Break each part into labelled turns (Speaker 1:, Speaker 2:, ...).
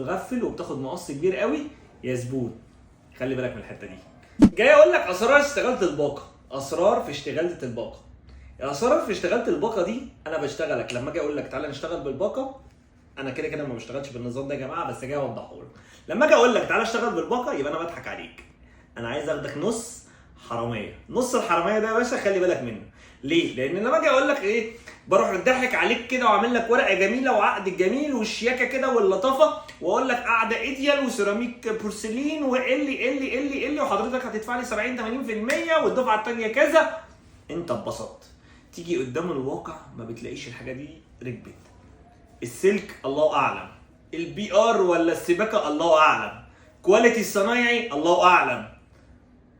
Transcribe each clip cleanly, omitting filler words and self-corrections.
Speaker 1: بتتغفل وبتاخد مقص كبير قوي يا زبون. خلي بالك من الحتة دي. جاي اقول لك اسرار اشتغلت الباقه، اسرار في اشتغالة الباقه. اسرار في اشتغالة الباقه دي، انا بشتغلك لما اجي اقول لك تعالى نشتغل بالباقه، انا كده كده ما بشتغلش بالنظام ده يا جماعة، بس جاي اوضحه لك. لما اجي اقول لك تعالى اشتغل بالباقه يبقى انا بضحك عليك، انا عايز اخدك نص حرامية. نص الحرامية ده يا باشا خلي بالك منه. ليه؟ لان لما اجي اقول لك ايه، بروح اضحك عليك كده واعمل لك ورقة جميلة وعقد جميل والشياكه كده واللطافه، واقول لك قعدة ideal وسيراميك بورسلين واللي اللي اللي اللي، وحضرتك هتدفع لي 70 80% والدفعه الثانية كذا. انت اتبسطت. تيجي قدام الواقع ما بتلاقيش الحاجة دي ركبت. السلك الله اعلم، ال PR ولا السباكه الله اعلم، quality الصنايعي الله اعلم.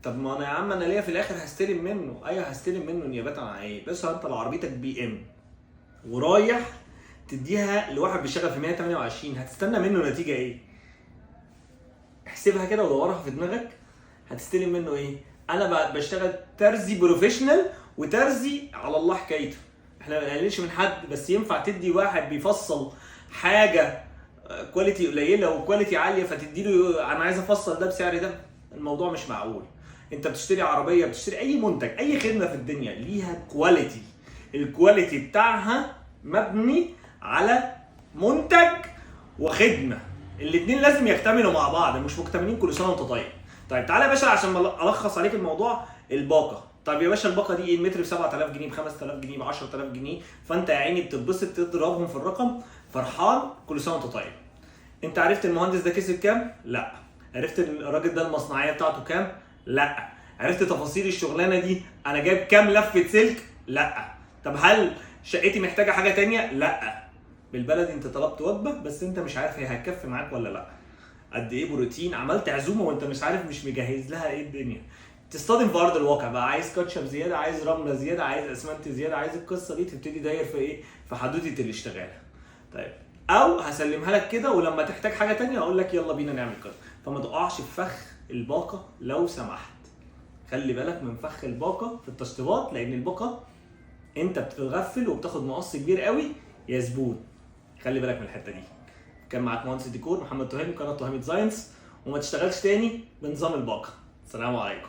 Speaker 1: طب ما انا يا عم انا ليا في الاخر هستلم منه، ايوه هستلم منه نيابة عن ايه؟ بس انت لو عربيتك BM ورايح تديها لواحد بيشتغل في 128 هتستنى منه نتيجة ايه؟ احسبها كده ودورها في دماغك، هتستلم منه ايه؟ انا بشتغل ترزي professional وترزي على الله حكايته، احنا ما بنقللش من حد، بس ينفع تدي واحد بيفصل حاجة quality قليله و quality عالية فتدي له انا عايز افصل ده بسعر ده؟ الموضوع مش معقول. انت بتشتري عربية، بتشتري اي منتج، اي خدمة في الدنيا ليها quality، ال quality بتاعها مبني على منتج وخدمه، الاثنين لازم يكتملوا مع بعض، مش مكتملين كل سنة وانت طيب. طيب تعالى يا باشا عشان الخص عليك الموضوع. الباقه، طيب يا باشا الباقه دي ايه؟ المتر ب 7000 جنيه، ب 5000 جنيه، ب 10000 جنيه، فانت يا عيني بتتبسط تضربهم في الرقم فرحان كل سنة وانت طيب. انت عرفت المهندس ده كسب كام؟ لا. عرفت الراجل ده المصنعيه بتاعته كام؟ لا. عرفت تفاصيل الشغلانة دي انا جايب كام لفه سلك؟ لا. طب هل شقتي محتاجه حاجة تانية؟ لا. بالبلدي انت طلبت وجبة بس انت مش عارف هي هتكفي معاك ولا لا، قد ايه بروتين، عملت عزومة وانت مش عارف، مش مجهز لها ايه الدنيا. تصطدم في ارض الواقع بقى، عايز كاتشب زيادة، عايز رملة زيادة، عايز اسمنت زيادة، عايز القصة دي، تبتدي داير في ايه؟ في حدوتة الاشتغال. طيب او هسلمها لك كده ولما تحتاج حاجة تانية اقول لك يلا بينا نعمل كده. فما تقعش في فخ الباقه لو سمحت، خلي بالك من فخ الباقه في التشطيبات، لان الباقه انت بتتغفل وبتاخد مقص كبير قوي يا زبون. خلي بالك من الحتة دي. كان معاك مهندس الديكور محمد تهامي، قناة تهامي Designs، وما تشتغلش تاني بنظام الباقه. السلام عليكم.